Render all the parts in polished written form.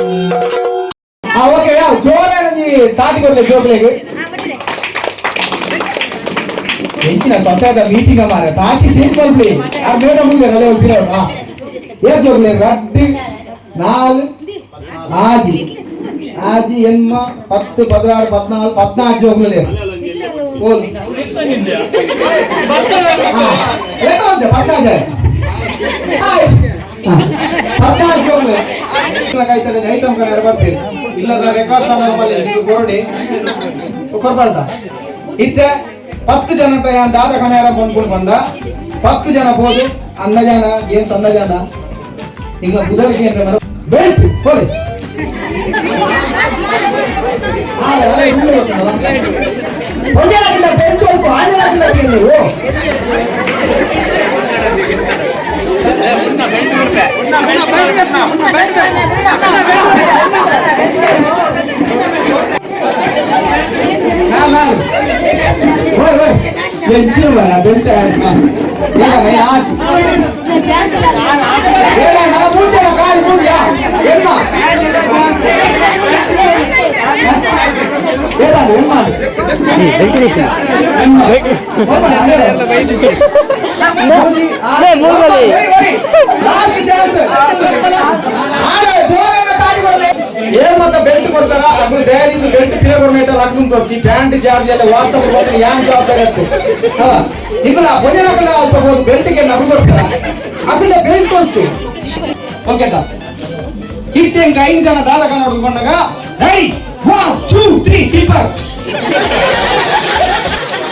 Okay ಜೋರಾಗಿ ತಾಟಿ ಕೊಡ್ಲಿ ಜೋಕ್ಲೆಗ್ ಎಂಚಿನ ಪಂಚಾಯತ್ ಮೀಟಿಂಗ್ ಮಾರ ತಾಟಿ ಸಿಂಪಲ್ ಪ್ಲೇ ಆ ಮೇಡಮ್ ಮುಂದೆ ರಲೆ ಹೋಗ್ತೀರ. ಏ ಜೋಕ್ಲೆ, ರಡ್ಡು ನಾಲ್ ಆಜಿ ಆಜಿ ಎನ್ಮ 10 16 14 14 ಜೋಕ್ಲೆ ಓಲ್ ಏನೋ ಅಂತೆ 14 14 ಜೋಕ್ಲೆ ಕಾಯ್ತಾರೆ. ಐಟಮ್ ಕಡೆ ಬರ್ತೀರಿ ಇಲ್ಲದ ರೆಕಾರ್ಡ್ ಸಾಲ ನೀವು ಕೊರಡಿ ಕೊರ್ಬಾರ್ದ. ಇತ್ತೆ 10 ಜನ ದಾದ ಕಣಯಾರ ಬಂದ್ಕೊಂಡು ಬಂದ 10 ಜನ ಹೋದು ಅಂದ ಜನ ಏನ್ ತಂದ ಜನ ಈಗ ಬುಧರಿಗೆ ಏನ್ರ ಮರ ಬೆಲ್ಟ್ ಹೋಲಿ. ಬೆಲ್ಟ್ ಹೋಗ್ಕು ಆಜರಾಗಿಲ್ಲ ನೀವು. ಓಯ್ ಓಯ್ ಎಂಚಿನ ಬೆಲ್ಟ್ ಏನ ಆಚೆ ಏನ ನಾ ಪೂಜೆ ಕಾಲಿ ಪೂಜೆ ಎಮ್ಮ ಏನಾಡು ಎಮ್ಮ ಏಮಂತ ಬೆಲ್ಟ್ ಕೊಡ್ತಾರ ಅಗ್ಲು ದಯದಿಂದ ಬೆಲ್ಟ್ ಪಿಲೆ ಕೊಡ್ಮೇಟಲ್ ಅಗ್ಲು ತೋರಿಸಿ ಪ್ಯಾಂಟ್ ಚಾರ್ಜ್ ಎಲ್ಲ ವಾಟ್ಸಪ್ ಹೋದ್ರೆ ಯಾನ್ ಜವಾಬ್ದಾರಿ ಆಯ್ತು. ಇಲ್ಲ ಭೋಜನಗಳ ಸ್ವಲ್ಪ ಬೆಲ್ಟ್ಗೆ ನಗು ಕೊಡ್ತಾರ ಅದನ್ನ ಬೆಲ್ಟ್ ಕೊಡ್ತು. ಓಕೆ ಇತ್ತೆ 5 ಜನ ದಾದ ಕನ್ನಡ ಬಂದಾಗ ರೆಡಿ 1 2 3 ಟಿಪ್ಪರ್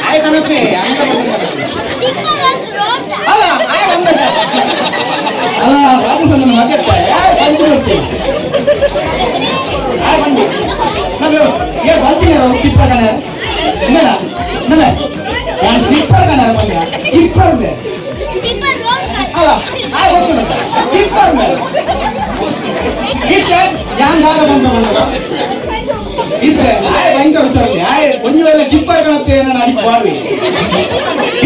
ಆಯ್ ಕಣಪ್ಪೆ ಅಂತ ಅಲ್ಲ ಆಯ್ ಬಂದ ಅಲ್ಲ ರಾಜಸ್ಥಾನ ಮಾತಾಡ್ತಾ ಯಾರು ಪಂಚ್ ಕೊಡ್ತೀವಿ ಆಯ್ ಬಂದು ನಮ್ಮ ಏ ಬಂದಿಲ್ಲ ಟಿಪ್ಪರ್ ಕಣ ಇಲ್ಲ ನಮ್ಮ ಯಾರು ಸ್ಲಿಪ್ಪರ್ ಕಣ ಬಂದ ಟಿಪ್ಪರ್ ಅಲ್ಲ ಆಯ್ ಗೊತ್ತು ಟಿಪ್ಪರ್ ಇತ್ತೆ ಯಾನ್ ದಾದ ಬಂದ ಬಂದಾಗ ಇತ್ತೆ ಆಯ್ ಭಯಂಕರ ಹುಷಾರಲ್ಲಿ ಆಯ್ ಒಂದು ವೇಳೆ ಟಿಪ್ಪರ್ ಕಣತ್ತೆ ನಾನು ಅಡಿಗೆ ಬಾಡುವೆ.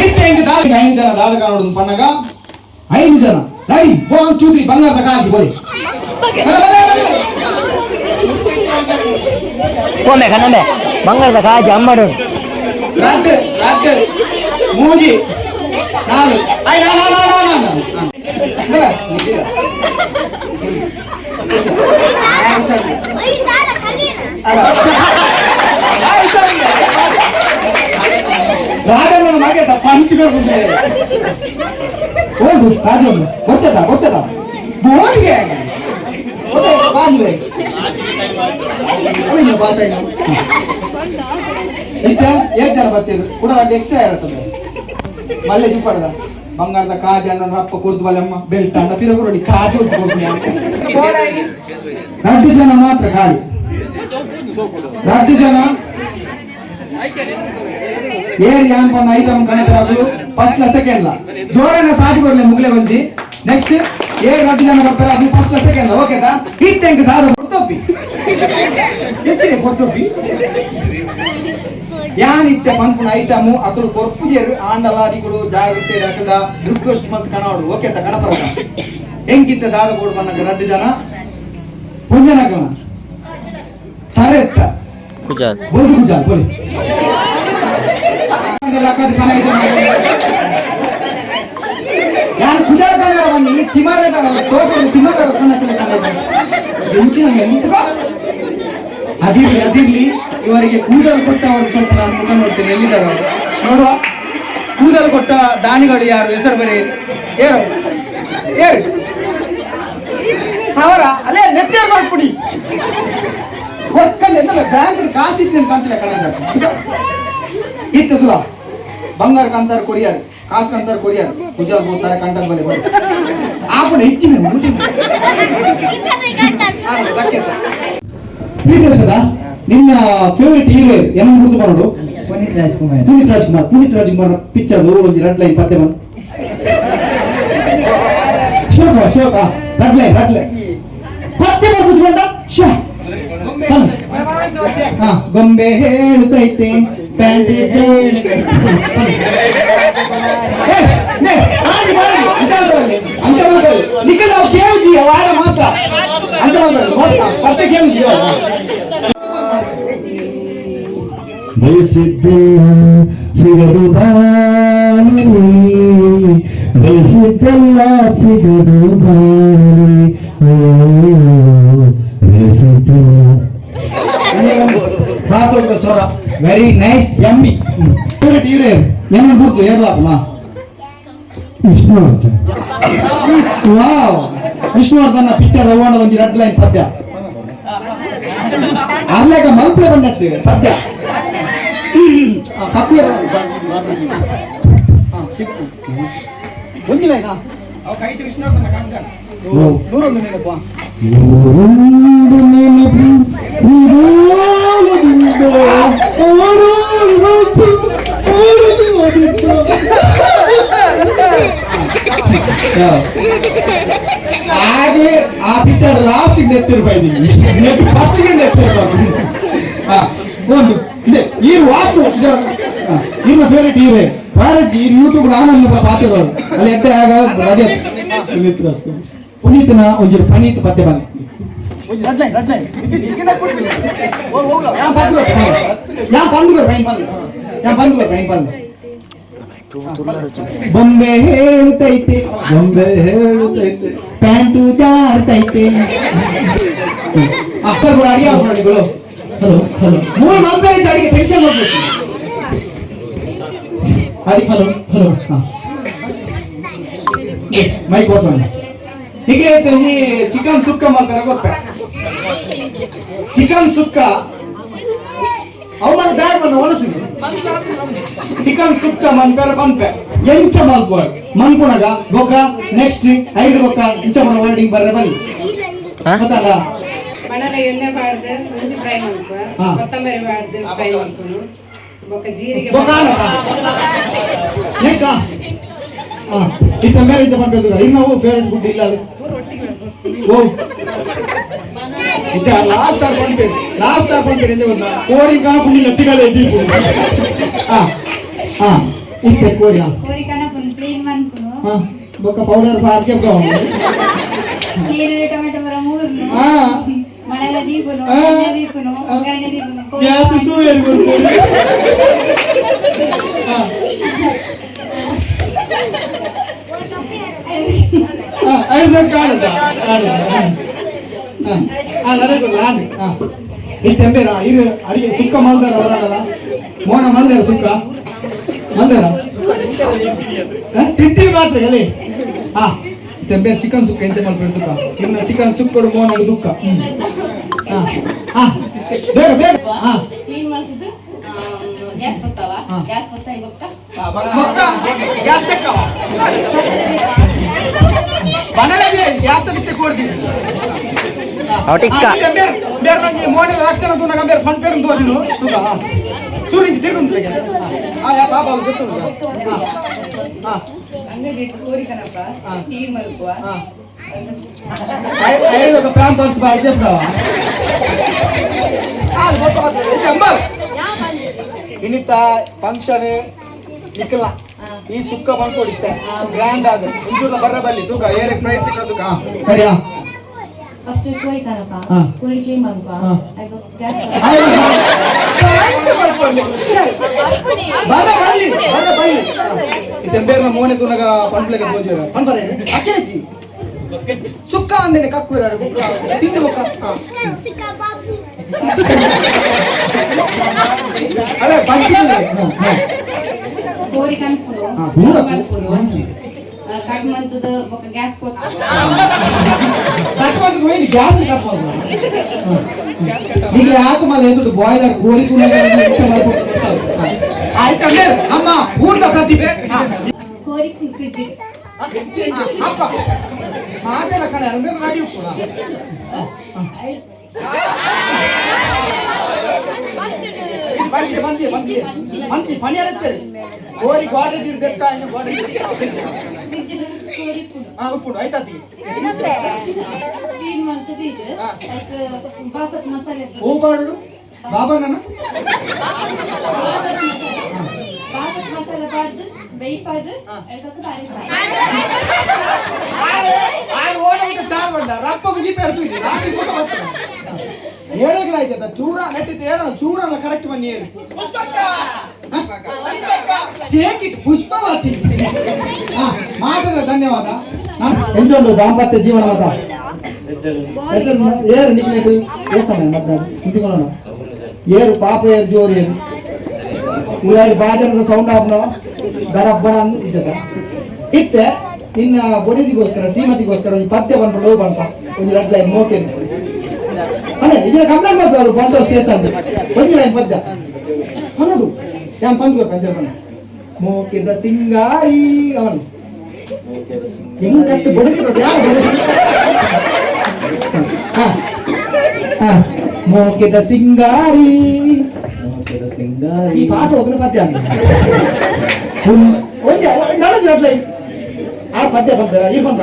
ಇತ್ತೆ ಹಿಂಗೆ ದಾದ 5 ಜನ ದಾದ ಕಾಣೋದು ಪಣ್ಣಗ 5 ಜನ ರೆಡಿ 1 2 3 ಬಂಗಾರದ ಕಾಜಿ ಬೋಲಿ போமே கண்ணமே ಬಂಗಾರದ ಕಾಜಿ ಅಮ್ಮಡು 2 2 3 4 I ನಾ ನಾ ನಾ ನಾ ನಾ ರಾಧನ ಮಗೆ ಪಂಚ್ ಕೊಡ್ತಿದ್ದೆ ಹೋಗು ಕಾಜಿ ಗೊತ್ತದ ಗೊತ್ತದ ಬೋರಿಗೆ ಬಾಗಿದೆ ಭಾಷೆ ಇತ್ತೆ ಏಳು ಜನ ಬರ್ತಿದ್ರು ಕೂಡ ಎಕ್ಸ್ಟ್ರಾ ಇರುತ್ತದೆ ಮಲ್ಲೆ ಜುಪ್ಪಡದ ಬಂಗಾರದ ಕಾಜಿ ಅಣ್ಣ ರಪ್ಪ ಕುರ್ದು ಬಲಮ್ಮ ಬೆಲ್ಟ್ ಅಣ್ಣ ಪಿರಗುರಡಿ ಕಾಜಿ 2 ಜನ ಮಾತ್ರ ಖಾಲಿ 2 ಜನ ಏರ್ ಯಾನ್ ಪನ್ನ ಐಟಮ್ ಕಣಪರಾಗುಲು ಫಸ್ಟ್ ಲ ಸೆಕೆಂಡ್ ಲ ಜೋರನ ತಾಟಿ ಕೊರ್ಲೆ ಮುಗ್ಲೆ ಬಂಜಿ ನೆಕ್ಸ್ಟ್ ಏರ್ 2 ಜನ ಬರ್ತಾರೆ ಅದು ಫಸ್ಟ್ ಲ ಸೆಕೆಂಡ್ ಲ ಓಕೆದಾ ಇಟ್ಟೆಂಕ್ ದಾದ ಕೊಡ್ತೋಪಿ ಎತ್ತಿದೆ ಕೊಡ್ತೋಪಿ ಯಾನ್ ಇತ್ತೆ ಪನ್ಪುನ ಐಟಮ್ ಅಕುಲು ಕೊರ್ಪುಜೆರು ಆಂಡಲ ಅಡಿಗುಡು ಜಾಗ್ರತೆ ಅಕುಲ ರಿಕ್ವೆಸ್ಟ್ ಮಲ್ತ್ ಕಣವಡು ಓಕೆ ತ ಕಣಪರ ಎಂಕಿತ್ತೆ ದಾದ ಕೊಡು ಪನ್ನಗ 2 ಜನ ಪುಂಜನಕಲ ಸರೆತ್ತ ಕುಜಾಲ್ ಬೋದು ಕುಜಾಲ್ ಬೋಲಿ ಯಾನ್ ಕುಜಾಲ್ ಕಣ್ಣಾರ ಬನ್ನಿ ತಿಮಾರೆ ತೋಟ ತಿಮಾರೆ ಕಣ್ಣ ಕಣ್ಣ ಎಂಚಿನ ಅದಿರ್ಲಿ ಅದಿರ್ಲಿ ಇವರಿಗೆ ಕೂದಲು ಕೊಟ್ಟವರು ಸ್ವಲ್ಪ ನಾನು ಮುಖ ನೋಡ್ತೇನೆ ಎಲ್ಲಿದ್ದಾರೆ ಅವರು ನೋಡುವ. ಕೂದಲು ಕೊಟ್ಟ ದಾನಿಗಳು ಯಾರು ಹೆಸರು ಬರೀ ಏರು ಏರು ಅವರ ಅಲ್ಲೇ ನೆತ್ತಿಯರ್ ಮಾಡಿಸ್ಬಿಡಿ ಕೊಕ್ಕಲ್ಲಿ ಎಂತ ಬ್ಯಾಂಕ್ ಕಾಸಿತ್ತು ಕಂತಿಲ್ಲ ಕಣ ಇತ್ತದಲ್ಲ ಬಂಗಾರ ಕಂತಾರ ಕೊರಿಯಾರು ಕಾಸು ಕಂತಾರ ಕೊರಿಯಾರು ಕುಜಾಲ್ ಬೋತಾರೆ ಕಂಟದ ಬಲೆ ಬರು ಆಪಣ ಇತ್ತಿನ ಪ್ರೀತಿಸದ ನಿನ್ನ ಫೇವರೇಟ್ ಹೀರೋ ಏನ ಗುರ್ತು ಬರೋಡು? ಪುನೀತ್ ರಾಜ್ಕುಮಾರ್. ಪುನೀತ್ ರಾಜ್ಕುಮಾರ್. ಪುನೀತ್ ರಾಜ್ಕುಮಾರ್ ಪಿಕ್ಚರ್ ಒಂದು ರೆಡ್ ಲೈನ್ ಪತ್ತೆ ಬಂದು ಶೋಕ ಶೋಕ red line red line ಪತ್ತೆ ಬಂದು ಶೋ ಹಾ ಗೊಂಬೆ ಹೇಳುತ್ತೈತೆ ಪ್ಯಾಂಟ್ ನಿಖಲ್ ನಾವು ಕೇಳಿದ್ವಿ ವಾರ ಮಾತ್ರ ಅಂತ ಪತ್ತೆ ಕೇಳಿ. ಬಯಸಿದ್ದೆಲ್ಲ ಸಿಗದು ಬಾಳಲಿ, ಬಯಸಿದ್ದೆಲ್ಲ ಸಿಗದು ಬಾಳಲಿ, ಓ ಬಯಸಿದ್ದೆಲ್ಲ. ಬಾಸೋಕ ಸ್ವರ very nice, yummy. Favourite hero ಏನು? ಬುರ್ದು ಏರ್ಲಾಪನ. ವಿಷ್ಣುವರ್ಧನ್. ವಾವ್, ವಿಷ್ಣುವರ್ಧನ್ ಪಿಕ್ಚರ್ ಓಣ ಒಂಜಿ ರಡ್ಡ್ ಲೈನ್ ಪದ್ಯ. ಅರ್ಲೆಗ ಮಲ್ಪಲೆ ಬಂದತ್ತು ಪದ್ಯ. ಕಪ್ಪು ಒಂಜಿ ಲೈನಾ? ನೂರೊಂದು ನೆನಪ. ನೂರೊಂದು ನೆನಪು ನಿಧಾನದಿಂದ ಓಡೋಡಿ ಬಂತು, ಓಡಿ ಬಂತು. ಹಾಗೆ ಆ ಪಿಕ್ಚರ್ ಲಾಸ್ಟ್ ನೆತ್ತಿರ್ಬೈದಿ, ಫಸ್ಟ್ ಗೆ ನೆತ್ತಿರ್ಬಾರ್ದು. ಒಂದು ಇದೆ ಈ ವಾಸ್ತು. ಇನ್ನ ಫೇವರೇಟ್ ಹೀರೋ ಭಾರತ್. ಈ ಯೂಟ್ಯೂಬ್ ನಾನು ಪಾತಿರೋರು ಅಲ್ಲಿ ಎದ್ದೆ ಆಗ ರಜೆ ಪುನೀತ್ನ ಒಂಜಿ ಪನೀತ್ ಪದ್ಯ ಬಂದು. ಯಾ ಬಂದು ಫೈನ್ ಬಂದು, ಯಾ ಬಂದು ಫೈನ್ ಬಂದು. ಬೊಂಬೆ ಹೇಳುತ್ತೈತೆ, ಗೊಂಬೆ ಹೇಳುತ್ತೈತೆ, ಪ್ಯಾಂಟು ಜಾರ್ತೈತೆ. ಅಕ್ಕ ಕೂಡ ಅಡಿಗೆ ಆಗ್ಬಿಡು. ಹಲೋ ಹಲೋ ಮೂರು ಮಂದಿ ಐತೆ ಅಡಿಗೆ, ಟೆನ್ಷನ್ ಹೋಗ್ಬೇಕು. ಅಡಿ hello hello. Mic ಹೋಗ್ತಾನೆ. ಹೀಗೆ ಈ ಚಿಕನ್ ಸುಕ್ಕ ಮಾಡ್ತಾರೆ ಗೊತ್ತ? ಚಿಕನ್ ಸುಕ್ಕ ಅವು ಮತ್ತೆ ಬ್ಯಾಗ್ ಬಂದ ಒಣಸಿಗೆ. ಚಿಕನ್ ಸುಕ್ಕ ಮನ್ಪೆರ ಪನ್ಪೆ ಎಂಚ ಮಲ್ಪುವ ಮನ್ಪುಣಗ ಬೊಕ್ಕ ನೆಕ್ಸ್ಟ್ ಐದು ಬೊಕ್ಕ ಇಂಚ ಬರ ವರ್ಡಿಂಗ್ ಬರ್ರೆ ಬಲ್ಲಿ ಗೊತ್ತಲ್ಲ. ಮಣಲೆ ಎಣ್ಣೆ ಬಾಡ್ದು ಮುಂಚೆ ಫ್ರೈ ಮನ್ಪ. ಕೊತ್ತಂಬರಿ ಬಾಡ್ದು ಫ್ರೈ ಮನ್ಪುನು, ಬೊಕ್ಕ ಜೀರಿಗೆ. ಬೊಕ್ಕ ನೆಕ್ಸ್ಟ್ ಇತ್ತ ಮೇಲೆ ಇಂಚ ಪನ್ಪೆ. ಇನ್ನು ಫೇವರೇಟ್ ಫುಡ್ ಇಲ್ಲ ಅದು. ಓ ಇತ್ತ ಲಾಸ್ಟ್ ಆರ್ ಪನ್ಪೆ, ಲಾಸ್ಟ್ ಆರ್ ಪನ್ಪೆ ಎಂಚ ಗೊತ್ತಾ? ಕೋರಿ ಕಾಪುಂಡಿ ಲತ್ತಿಗಡೆ ದೀಪು. ಹಾ ಹಾ ಇತ್ತೆ ಕೋರಿ. ಕೋರಿ ಕನಪುನು ಕ್ಲೀನ್ ಮನ್ಪುನು. ಹಾ, ಬೊಕ್ಕ ಪೌಡರ್ ಹಾಕಿ. ನೀರುಳ್ಳಿ ಟೊಮೆಟೊ ಬರ ಮೂರ್ನು. ಮನೆಲ್ಲ ದೀಪುನು. ಎಣ್ಣೆ ದೀಪುನು, ಒಗ್ಗರಣೆ ದೀಪುನು, ಕೋರಿ. ಗ್ಯಾಸ್ ಸೂಯರ್. ಐದು ಕಾಣದ ಇತ್ತೆಂಬೇರ ಇರು. ಅಡಿಗೆ ಸುಕ್ಕ ಮಲ್ದಾರ ಅವರಲ್ಲ, ಮೋನ ಮಲ್ದಾರ, ಸುಕ್ಕ ಮಲ್ದಾರ ತಿಂತಿ ಮಾತ್ರ ಎಲ್ಲಿ. ಹಾ ತೆಂಬೇರ್ ಚಿಕನ್ ಸುಕ್ಕ ಎಂಚ ಮಲ್ಪೆರ್ ತುಕ್ಕ. ಇನ್ನು ಚಿಕನ್ ಸುಕ್ಕಡು ಮೋನಗ ದುಕ್ಕ. ಹಾ ಹಾ ಬೇಗ ಬೇಗ. ಹಾ. ಕ್ಲೀನ್ ಮಾಡ್ತಿದ್ದು ಗ್ಯಾಸ್ ಬರ್ತಾವ. ಗ್ಯಾಸ್ ಬರ್ತಾ ಇವಾಗ. ಮೊಕ್ಕ ಗ್ಯಾಸ್ ತೆಕ್ಕವ ಬನಲಗೆ ಗ್ಯಾಸ್ ಬಿತ್ತೆ ಕೊಡ್ತೀನಿ. ಅವಟಿಕ್ಕ. ಬೇರೆ ನಂಗೆ ಮೋನೆ ರಕ್ಷಣ ತೂನಗ ಬೇರೆ ಫನ್ ಪೇರು ತೋದಿನು ತುಗ ಚೂರು ಇಂಚ ತಿರುಗುಂತಲಗೆ. ಆ ಯಾ ಬಾಬಾ ಗೊತ್ತುಂಟು. ಹಾ. ಅಂಗಡಿ ಕೋರಿ ಕನಪ ಕ್ಲೀನ್ ಮಲ್ಪುವ. ಹಾ, ಐದು ఒక ಪ್ಯಾಂಪರ್ಸ್ ಬಾಡಿ చెప్తావా? ಇನ್ನಿತ್ತ ಫಂಕ್ಷನ್ ನಿಕ್ಕಲ್ಲ ಈ ಸುಕ್ಕ ಬಂದ್ಕೊಡಿತ್ತೆ ಗ್ರ್ಯಾಂಡ್ ಆದ ಇಂಜೂರ್ಲ ಬರ್ರ ಬಲ್ಲಿ ತೂಕ ಏರೆ ಪ್ರೈಸ್ ಸಿಕ್ಕ ತೂಕ. ಸರಿಯಾ? ಫಸ್ಟ್ ಕೋರಿ ಕನಪ. ಕೋರಿ ಕ್ಲೀನ್ ಮಲ್ಪ. ಗ್ಯಾಸ್. ಬರ ಬಲ್ಲಿ ಬರ ಬಲ್ಲಿ. ಇತ್ತೆ ಬೇರೆ ಮೋನೆ ತೂನಗ ಪಂಪ್ಲೆಗೆ ತೋಜಿರ ಪಂಪರೆ ಅಕ್ಕೆರಜ್ಜಿ ಸುಕ್ಕ ಅಂದೇನೆ ಕಕ್ಕುರ ಬುಕ್ಕ ತಿಂದು ಬೊಕ್ಕ. ಅರೆ ಬಂಟಿ. ಕೋರಿ ಕನ್ಪುನು ಮಲ್ಪುನು, ಕಟ್ ಮಂತದ ಬೊಕ್ಕ ಗ್ಯಾಸ್ ಕೊತ್ತ. ಕಟ್ ಹೋಯ್ತು, ಗ್ಯಾಸ್ ಕಟ್. ಈಗ ಯಾಕೆ ಮಲ್ಲ ಎದುರು ಬಾಯ್ಲರ್ ಕೋರಿ ತೂನಗ ಆಯ್ತು ಅಮ್ಮ ಊರ್ದ ಪ್ರತಿಭೆ. ಕೋರಿ ಫ್ರಿಡ್ಜ್. ಅಪ್ಪ ಮಾತೆಲ್ಲ ಕಣೆ ಅಂದ್ರೆ ರೆಡಿ ಉಪ್ಪು. ಬಂದಿ ಬಂದಿ ಬಂದಿ ಬಂದಿ ಪಣಿಯರತ್ತೇರಿ ಕೋರಿ ಗೋಡೆ ಜಿಡ್ ದೆತ್ತ ಇನ್ನು ಗೋಡೆ. ಫ್ರಿಡ್ಜ್ ಕೋರಿ ಪುಡು. ಹಾ, ಉಪ್ಪುಂಡು ಆಯ್ತಾತಿ. ಕ್ಲೀನ್ ಮಂತದ ಇದು ಲೈಕ್ ಬಾಪತ್ ಮಸಾಲೆ. ಹೂ ಬಾಡು ಬಾಬಾ ನನ್ನ. ಪಾಪದ ಮಸಾಲೆ ಪಾಡ್ದು ಬೇಯಿಪಾಡ್ದು ಎಡಕ್ಕೆ ಅರಿಪಾಡು ಆರು ಓಡಬಿಟ್ಟು ಚಾರ್ ಬಂಡ ರಪ್ಪ ಮುಗಿ ಪೆಡ್ತು ಏರಾಗ್ಲಾಯ್ತದ ಚೂರ ನೆಟ್ಟಿದ್ದ ಏನೋ ಚೂರಲ್ಲ ಕರೆಕ್ಟ್ ಬನ್ನಿ ಏರು ಶೇಕ್ it Pushpavati ಮಾತದ ಧನ್ಯವಾದ. ಎಂಚೊಂಡು ದಾಂಪತ್ಯ ಜೀವನ ಮತ ಏರು ನಿಕ್ಲೆಟ್ ఏ ಸಮಯ ಮದ್ದ ಇಂತಿಕೊಳೋಣ ಏರು ಪಾಪ ಏರು ಜೋರು ಏರು ಉಳ್ಳಾಡಿ ಬಾಜನದ ಸೌಂಡ್ ಆಪ್ನ ಗಡಬ್ಬಡ ಇದ್ದದ ಇತ್ತೆ ನಿನ್ನ ಬೊಡಿದಿಗೋಸ್ಕರ ಶ್ರೀಮತಿಗೋಸ್ಕರ ಒಂಜಿ ಪದ್ಯ ಬಂದ್ಬಿಟ್ಟು ಲೋ ಬಂತ ಒಂಜಿ ರಡ್ಡ್ ಲೈನ್ ಮೋಕೆ ಅಣ್ಣ ಇದನ್ನ ಕಂಪ್ಲೇಂಟ್ ಮಾಡ್ತಾರೆ ಬಂಟೋ ಸ್ಟೇಷನ್ ಒಂಜಿ ಲೈನ್ ಪದ್ಯ ಅನ್ನೋದು ಯಾನ್ ಪಂದ್ ಪಂಚ ಬಣ್ಣ ಮೋಕೆದ ಸಿಂಗಾರಿ ಅವನು ಹೆಂಗ್ ಕತ್ತು ಬಡಿದಿ ಯಾರು ಮೋಕೆದ ಸಿಂಗಾರಿ ಈ ಪಾಠ ಹೋದ್ರೆ ಪದ್ಯ ಒಂಜಿ ನನಜಿ ರಡ್ಡ್ ಲೈನ್ ಆ ಪದ್ಯ ಬಂದ ಈ ಬಂದ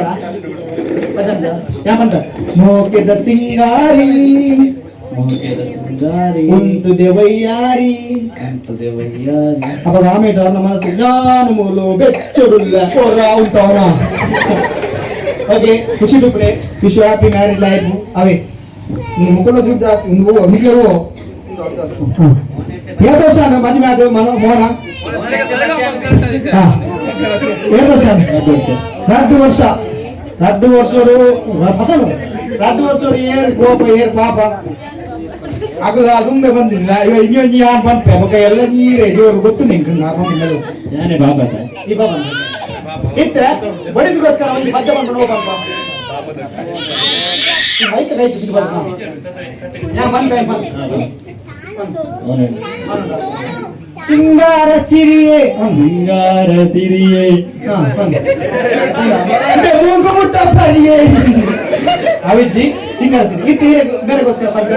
ಪದ್ಯ ಯಾ ಬಂದ ಮೋಕೆದ ಸಿಂಗಾರಿ ಒಂದು ದೇವಯ್ಯಾರಿ ಅವಾಗ ಆಮೇಲೆ ಅವ್ರನ್ನ ಮನಸ್ಸು ಜ್ಞಾನ ಮೂಲು ಬೆಚ್ಚಡುಲ್ಲ ಪೊರ ಉಂಟವನ. ಓಕೆ ಖುಷಿ ಟುಪ್ರೆ wish you happy marriage life. ಅವೇ ನೀ ಮುಖಂಡ ದುಡ್ಡು ಇಂದು ಮಿಕ್ಕರು ಏಳು ವರ್ಷ ಮದುವೆ ಆದ ಮನ ಮೋನ ಏಳು ವರ್ಷ ರಡ್ಡು ವರ್ಷ ರಡ್ಡು ವರ್ಷಡು ಅತನು ರಡ್ಡು ವರ್ಷಡು ಏರ್ ಕೋಪ ಏರ್ ಪಾಪ ಅಗಲ ದುಂಬೆ ಬಂದಿಲ್ಲ ಇವ ಇನ್ನೊಂದು ಯಾನ್ ಪಂಪೆ ಬೊಕ ಎಲ್ಲ ನೀರೇ ಜೋರು ಗೊತ್ತು ನಿಂಗೆ ಯಾನೆ ಬಾಬಾ ಈ ಬಾಬಾ ಇತ್ತೆ ಬಡಿದಗೋಸ್ಕರ ಒಂದು ಪದ್ಯ ಬಂದು ಹೋಗಪ್ಪ ಈ ಮೈಕ್ ರೈಟ್ ಬಿದ್ದು ಬರ್ತಾ ಯಾ ಬಂದ್ ಬಂದ್ ಸಿಂಗಾರ ಸಿರಿಯೇ ಸಿಂಗಾರ ಸಿರಿಯೇ ಮೂಗು ಮುಟ್ಟ ಪರಿಯೇ ಅವಿಜ್ಜಿ ಸಿಂಗಾರ ಸಿರಿ ಇತ್ತು ಬೇರೆಗೋಸ್ಕರ ಪದ್ಯ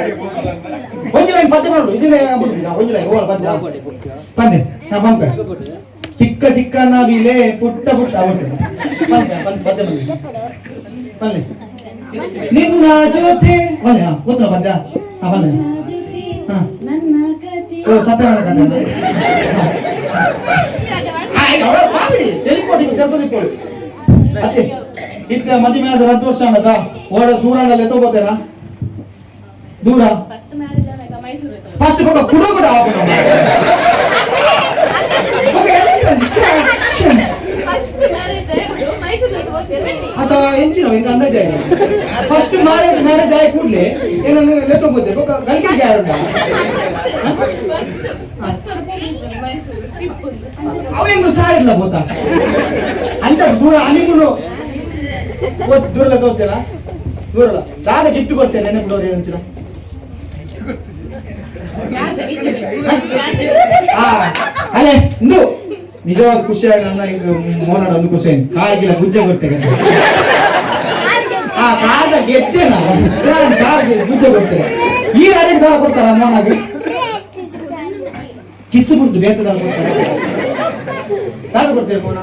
ಒಂಜಿ ಲೈನ್ ಪದ್ಯ ಮಾಡು ಇದನ್ನೇ ಬಿಡುದಿಲ್ಲ ಒಂಜಿ ಲೈನ್ ಹೋಗಲ್ಲ ಪದ್ಯ ಪನ್ನೆ ನಾ ಪಂಪೆ ಚಿಕ್ಕ ಚಿಕ್ಕ ನವಿಲೆ ಪುಟ್ಟ ಪುಟ್ಟ ಅವರ್ತದೆ ಪದ್ಯ ಬನ್ನಿ ಬನ್ನಿ ನಿನ್ನ ಜೊತೆ ಬನ್ನಿ ಹಾ ಗೊತ್ತಲ್ಲ ಪದ್ಯ ಹಾ ಬನ್ನಿ ಹಾ ನನ್ನ ಕತೆ ಓ ಸತ್ಯನಾರಾಯಣ ಕಥೆ ತೆಲ್ಕೊಡಿ ಅತ್ತೆ ಇತ್ತ ಮದುವೆ ಆದ ರಡ್ಡು ವರ್ಷ ಅನ್ನದ ಓಡ ದೂರ ಅನ್ನಲ್ಲ ಎತ್ತೋಬೋತೇನಾ ದೂರ ಫಸ್ಟ್ ಮ್ಯಾರೇಜ್ ಆದಾಗ ಮೈಸೂರು ಫಸ್ಟ್ ಬೊಕ ಕುಡ ಕೂಡ ಫಸ್ಟ್ ಮ್ಯಾರೇಜ್ ಆಯ್ತು ಮೈಸೂರು ಅದ ಎಂಚಿನ ಇಂಕ ಅಂದಾಜೆ first marriage marriage ಆಗಿ ಕೂಡ್ಲೆ ಏನನ್ನು ಲೆತ್ತೋಬೋತೆ ಬೊಕ ಗಲ್ಗೆ ಜಾರುಂಡ ಅವೇನು ಸಾರಿಲ್ಲ ಬೋತ ಅಂತ ದೂರ ಹನಿಮೂನು ದೂರಲ್ಲ ತೋರ್ತೇನ ದೂರಲ್ಲ ದಾದ ಗಿಫ್ಟ್ ಕೊಡ್ತೇನೆ ನೆನಪಿಡೋರು ಏನಂಚಿನ ಅಲ್ಲೇ ಇಂದು ನಿಜವಾದ ಖುಷಿಯಾಗಿ ನನ್ನ ಈಗ ಮೋನಾಡ ಒಂದು ಖುಷಿ ಕಾಯಿಗಿಲ್ಲ ಗುಜ್ಜೆ ಕೊಡ್ತೇನೆ ಆ ಕಾರ್ದ ಗೆಜ್ಜೆ ಕಾರ್ ಗುಜ್ಜೆ ಕೊಡ್ತೇನೆ ಈ ರಾರಿಗೆ ದಾರ ಕೊಡ್ತಾರ ಮೋನಾಗ ಕಿಸ್ಸು ಬಿಡ್ದು ಬೇತದ ಕೊಡ್ತಾರೆ ದಾರ ಕೊಡ್ತೇವೆ ಮೋನ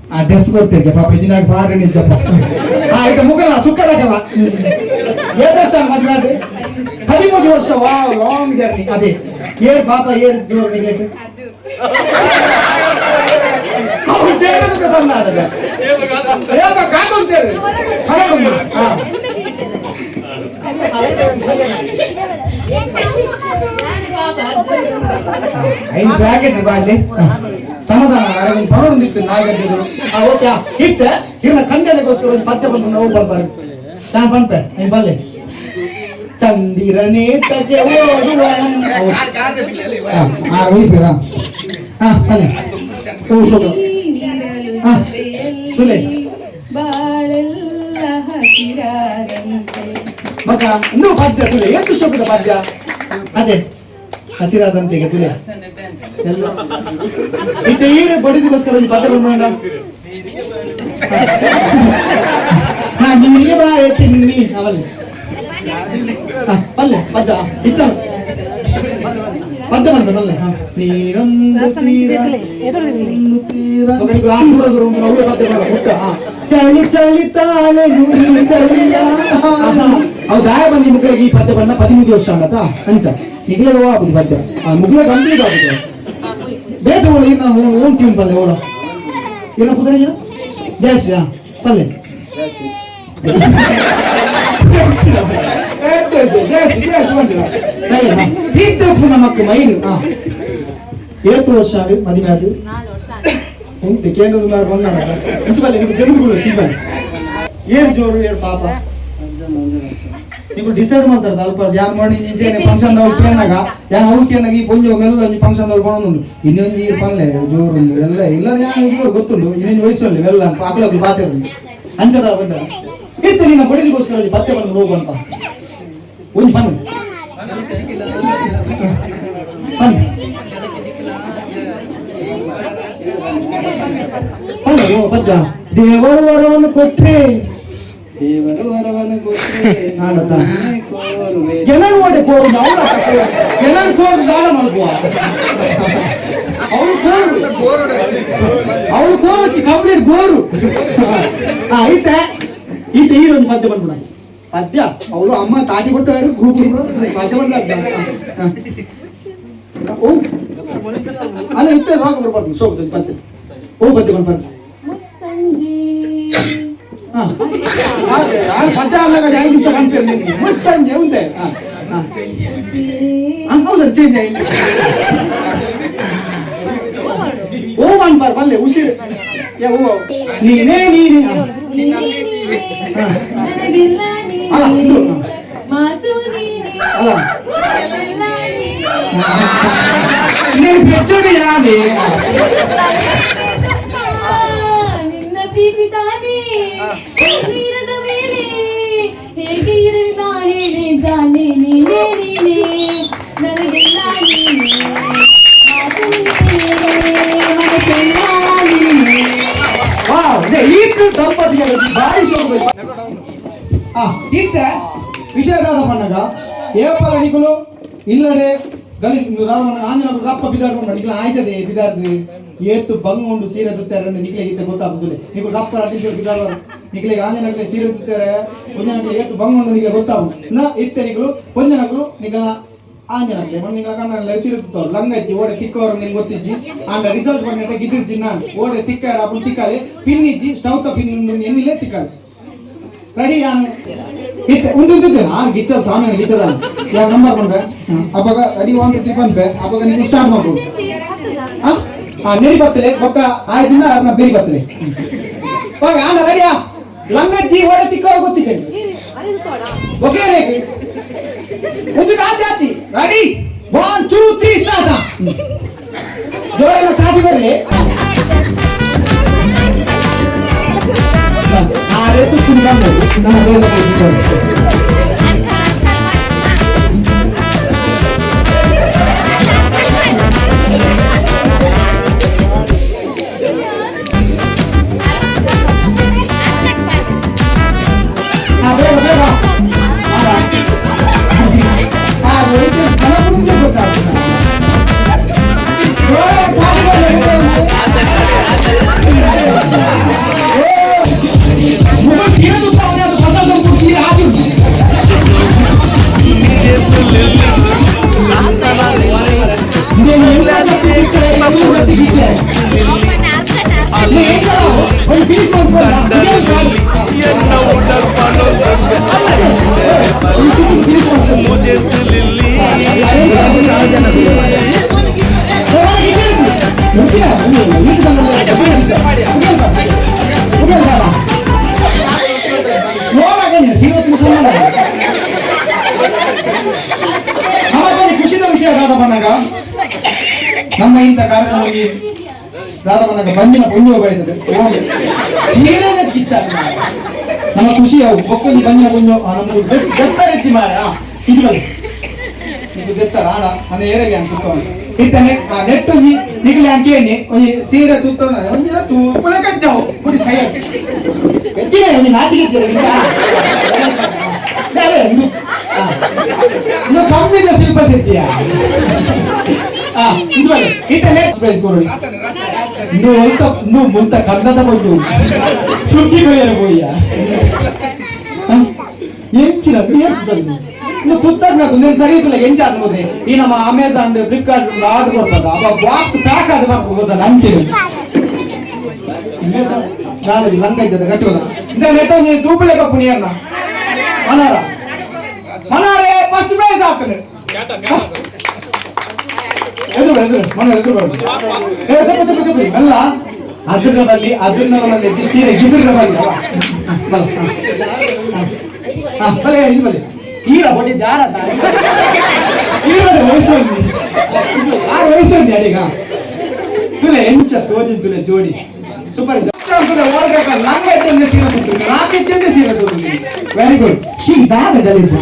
ಆ ಡ್ರೆಸ್ ಕೊಡ್ತೇವೆ ಪಾಪ ಇದನ್ನಾಗ ಪಾಡ ನಿಜಪ್ಪ ಆ ಈಗ ಮುಗಲ್ಲ ಸುಕ್ಕದಾಗಲ್ಲ ಏ ವರ್ಷ ಮದುವೆ ಆದ್ರೆ 13 ವರ್ಷ wow long journey ಅದೇ ಏರ್ ಪಾಪ ಏರ್ ಜೋರ್ ನಿಗೇಟ್ ಅವ್ರು ಜೇಡದಕ್ಕೆ ಬಂದ ಏಪ ಕಾದೊಂತೇರು ಹಾ ಐದು ಪ್ಯಾಕೆಟ್ ಬಾಡ್ಲಿ ಸಮಾಧಾನ ಒಂದು ಪರವೊಂದಿತ್ತು ನಾಲ್ಕು ಓಕೆ ಇತ್ತ ಇವ್ನ ಕಂಡನೆಗೋಸ್ಕರ ಒಂದು ಪದ್ಯ ಬಂದು ನಾವು ಬರ್ಬಾರ್ದು ನಾನು ಪಂಪೆ ನೀನು ಬಲ್ಲೆ ಚಂದಿರನೇ ತಗೆ ಓಡುವ ಬಾಳೆಲ್ಲ ಹಸಿರಾದಂತೆ ಮಗ ಇನ್ನೂ ಪದ್ಯ ತುಲೆ ಎಷ್ಟು ಶೋಕದ ಪದ್ಯ ಅದೇ ಹಸಿರಾದಂತೆ ಈಗ ತುಲೆ ಎಲ್ಲ ಇತ್ತೆ ಈರು ಬಡಿದಿಗೋಸ್ಕರ ಒಂದು ಪದ್ಯ ಬಂದ ಹಾ ನಿಮಗೆ ಬಾಯ ಚಿನ್ನಿ ಅವಲ್ಲಿ ಬಲ್ಲೆ ಪದ್ಯ ಇತ್ತ ಪದ್ಯ ಬಂದ ಬಲ್ಲೆ ನೀರೊಂದು ಚಳಿ ಚಳಿ ತಾಳೆ ಚಳಿಯ ಅವು ದಾಯ ಬಂದು ಮುಕ್ಕಳಿಗೆ ಈ ಪದ್ಯ ಬಣ್ಣ 13 ವರ್ಷ ಅಂಡತ ಅಂಚ ನಿಗ್ಲಗ ಆಗುದು ಪದ್ಯ ಮುಗ್ಲ ಕಂಪ್ಲೀಟ್ ಆಗುದು ಬೇತ ಓಳ ಇನ್ನ ಓನ್ ಟ್ಯೂನ್ ಪಲ್ಲೆ ಓಳ ಏನ ಕುದರಿ ಜಯಶ್ರೀ ಪಲ್ಲೆ ನಮಕ್ ಮೈನ್ ಏತು ವರ್ಷ ಮದುವೆ ಅದು ಉಂಟು ಕೇಂದ್ರದ ಮೇಲೆ ಬಂದ ಇಂಚು ನಿಮ್ಗೆ ಜಮೀನುಗಳು ಸಿಬ್ಬಲ್ಲಿ ಏನು ಜೋರು ಏನು ಪಾಪ ನೀವು ಡಿಸೈಡ್ ಮಾಡ್ತಾರೆ ಅಲ್ಪ ಯಾರು ಮಾಡಿ ಈಚೆ ಫಂಕ್ಷನ್ ದವ್ರು ಕೇನಾಗ ಯಾನ್ ಅವ್ರು ಕೇನಾಗ ಈ ಪೊಂಜು ಮೆಲ್ಲ ಒಂಜಿ ಫಂಕ್ಷನ್ ದವ್ರು ಕೊಡೋದುಂಡು ಇನ್ನೊಂದು ಈ ಪಲ್ಲೆ ಜೋರು ಉಂಡು ಎಲ್ಲ ಇಲ್ಲ ಯಾನ್ ಗೊತ್ತುಂಡು ಇನ್ನೊಂದು ವಯಸ್ಸಲ್ಲಿ ಮೆಲ್ಲ ಅಕಲಕ್ಲು ಪಾತೆ ಉಂಟು ಅಂಚದ ಬಂದ ಇತ್ತು ನಿನ್ನ ಬಡಿದಿಗೋಸ್ಕರ ಒಂಜಿ ಪತ್ತೆ ಬಂದು ಹೋಗುವಂತ ಒಂಜಿ ಪನ್ನು ಪನ್ನು ಪದ್ಯ ದೇವರು ವರವನ್ನು ಕೊಟ್ರೆ ದೇವರು ವರವನ್ನು ಕೊಟ್ರೆ ಜನರು ಓಡೆ ಕೋರು ಜನರು ಕೋರು ದಾನ ಮಲ್ಪುವ ಅವಳು ಕೋರು ಅವಳು ಕೋರು ಕಂಪ್ಲೀಟ್ ಗೋರು ಐತೆ ಈತ ಈ ಒಂದು ಪದ್ಯ ಬಂದ್ಬಿಡ ಪದ್ಯ ಅವಳು ಅಮ್ಮ ತಾಟಿ ಕೊಟ್ಟು ಗ್ರೂಪ್ ಪದ್ಯ ಬಂದ ಓ ಅಲ್ಲ ಇತ್ತೆ ರಾಗ ಬರ್ಬಾರ್ದು ಸೋಗ್ದು ಪದ್ಯ ಓ ಪದ್ಯ ಬಂದ್ ಪದ್ಯ ಅಲ್ಲ ಐದು ನಿಮಿಷ ಕಾಣ್ತೀರಿ ಮುಸ್ಸಂಜೆ ಉಂಟೆ ಹೌದಾ ಚೇಂಜ್ ಆಯ್ತು ಓ ಅನ್ಪಾರ್ ಬಲ್ಲೆ ಉಸಿರು ಓ ನೀನೇ ನೀನೇ ಅಲ್ಲ ಅಲ್ಲ ನೀನು ಪೆಚ್ಚುಡಿ ಯಾನೆ ನಿನ್ನ ಪ್ರೀತಿ ತಾನೇ ನೀರದ ಮೇಲೆ ಹೇಗೆ ಇರಲಿ ನಾ ಹೇಳಿ ಜಾನೆ ನೀನೇ ನೀನೇ ನನಗೆಲ್ಲ ನೀನೇ ಮಾತು ನೀನೇ ಮನಸ್ಸೆಲ್ಲ ನೀನೇ. ವಾವ್ ಈತ ದಂಪತಿಗಳ ಭಾರಿ ಶೋಕ ಈತ ವಿಷಯದಾದ ಪಣ್ಣಗ ಏಪಲ ನಿಕುಲು ಇಲ್ಲಡೆ ಗಲಿ ಆಂಜನ ರಪ್ಪ ಬಿದಾಡ್ಕೊಂಡು ನಿಕ್ಲ ಆಯ್ತದೆ ಬಿದಾರ್ದು ಏತು ಬಂಗ್ ಉಂಡು ಸೀರೆ ತುತ್ತಾರೆ ನಿಕ್ಲೆ ಈತ ಗೊತ್ತಾಗುದಿಲ್ಲ ನಿಕುಲು ರಪ್ಪ ರಟ್ಟಿಸಿ ಬಿದಾಡ ನಿಕ್ಲೆ ಆಂಜನಕ್ಲೆ ಸೀರೆ ತುತ್ತಾರೆ ಪೊಂಜನಕ್ಲೆ ಏತು ಬಂಗ್ ಉಂಡು ನಿಕ್ಲೆ ಗೊತ್ತಾಗು ನ ಇತ್ತೆ ನಿಕುಲು ಪೊಂಜನಕ್ಲು ನಿಕಲ ಆಂಜನಕ್ಲೆ ಮಣ್ಣು ನಿಕಲ ಕನ್ನಡ ಸೀರೆ ತುತ್ತವ್ರು ಲಂಗಜ್ಜಿ ಓಡೆ ತಿಕ್ಕವರು ನಿಂಗೆ ಗೊತ್ತಿಜ್ಜಿ ಆಂಡ ರಿಸಲ್ಟ್ ಬಂದ ಗಿದಿರ್ಜಿ ನಾನು ಓಡೆ ತಿಕ್ಕಾರ ಅప్పుడు ತಿಕ್ಕಾಲೆ ಪಿನ್ ಇಜ್ಜಿ ಸ್ಟೌತ ಪಿನ್ ಎನ್ನಿಲೆ ತಿಕ್ಕಾಲೆ ರೆಡಿ ನಾನು ಇತ್ತೆ ಒಂದು ಇದ್ದಿದ್ದೆ ನಾನು ಗಿಚ್ಚದ ಸಾಮಾನ್ಯ ಗಿಚ್ಚದ ಯಾವ ನಂಬರ್ ಬಂದೆ ಅವಾಗ ರೆಡಿ 1 2 3 ಬಂದೆ ಅವಾಗ ನೀವು ಸ್ಟಾರ್ಟ್ ಮಾಡ್ಬೋದು. ಹಾಂ ನೆರಿ ಬತ್ತಲೆ ಬೊಕ್ಕ ಆಯ್ತಿನ ಅವ್ರನ್ನ ಬೇರಿ ಬತ್ತಲೆ ಅವಾಗ ಆನ ರೆಡಿಯಾ ಲಂಗಜ್ಜಿ ಓಡೆ ತಿಕ್ಕ ಗೊತ್ತಿದ್ದೆ ಓಕೆ ರೇಗಿ ಒಂದು ಆಚೆ ಆಚಿ ರೆಡಿ 1 2 3 ಸ್ಟಾರ್ಟ್. ಜೋರೆಲ್ಲ ಕಾಟಿ ಬರಲಿ ಆ ರೇತು ತಿನ್ಕೊಂಡು ನನ್ನ ಬೇಗ ಖುಷಿದ ವಿಷಯ ರಾಧವಣ್ಣಗ ನಮ್ಮ ಇಂಥ ಕಾರ್ಯಕ್ರಮಕ್ಕೆ ರಾಧವಣ್ಣಗ ಬಂದಿನ ಪುಣ್ಯ ಬೈತದೆ ಸೀರೆನೆ ಕಿಚ್ಚ ನಮ್ಮ ಖುಷಿ ಅವು ಒಕ್ಕೊಂಜಿ ಬಂದಿನ ಪುಣ್ಯ ನಮ್ಮ ಬೆತ್ತ ರೀತಿ ಮಾರ ಇದು ಬನ್ನಿ ಇದು ಬೆತ್ತ ರಾಣ ನನ್ನ ಏರಿಗೆ ಅಂತ ಇತ್ತನೆ ನೆಟ್ಟೊಂಜಿ ನಿಗಲಿ ಅಂಕೇನಿ ಒಂಜಿ ಸೀರೆ ತುತ್ತ ಒಂಜಿ ತೂಪುಲ ಕಜ್ಜವು ಪುಡಿ ಸೈ ಹೆಚ್ಚಿನ ಒಂಜಿ ನಾಚಿಕೆ నువ్వు కంప్లీట్ శిల్ప శెట్టియా ಇತ್ತ ನೆಕ್ಸ್ಟ್ ಪ್ರೈಸ್ ಕೊಡಿ. నువ్వు ముంత కన్నద పోయి సుక్కి పోయారు పోయ్యా ఎంచిన ತುತ್ತಾಗ ತುನ್ನೇನು ಸರಿ ಇತ್ತಿಲ್ಲ ಎಂಚ ಆದ ಈ ನಮ್ಮ ಅಮೆಜಾನ್ ಫ್ಲಿಪ್ಕಾರ್ಟ್ ಆರ್ಡರ್ ಕೊಡ್ತದ ಅಪ್ಪ ಬಾಕ್ಸ್ ಪ್ಯಾಕ್ ಆದ ಬರ್ಬೋದು ಗೊತ್ತಲ್ಲ ಅಂಚೆ ನಾಳೆ ಲಂಗ ಇದ್ದದ ಗಟ್ಟಿ ಹೋದ ಇಂದ ನೆಟ್ಟ ಒಂಜಿ ತೂಪಲೆ ಕಪ್ಪು ನೀರ್ನ ಮನಾರ ಮನಾರೆ ಫಸ್ಟ್ ಪ್ರೈಸ್ ಆಗ್ತಾನೆ. ಎದುರು ಎದುರು ಮನ ಎದುರು ಬರಬೇಕು. ಏ ಎದುರು ಎದುರು ಎದುರು ಅಲ್ಲ ಅದ್ರ ಬಲ್ಲಿ ಅದ್ರ ಬಲ್ಲಿ ಸೀರೆ ಗಿದ್ರ ಬಲ್ಲಿ ಬಲ. ಹಾ ಬಲೆ ಇಲ್ಲಿ ಬಲೆ ಈರ ಬಡಿ ದಾರ ಈರ ವಯಸ್ಸು ಆರು ವಯಸ್ಸು ಅಡಿಗ ತುಲೆ ಎಂಚ ತೋಜಿನ ತುಲೆ ಜೋಡಿ ಸೂಪರ್ ಲಂಗ ಇದ್ದಂಗೆ ಸೀರೆ ಕೊಟ್ಟು ನಾಲ್ಕು ಇದ್ದಂಗೆ ಸೀರೆ. Very good. She ದಾಗ ಗಲೀಜು.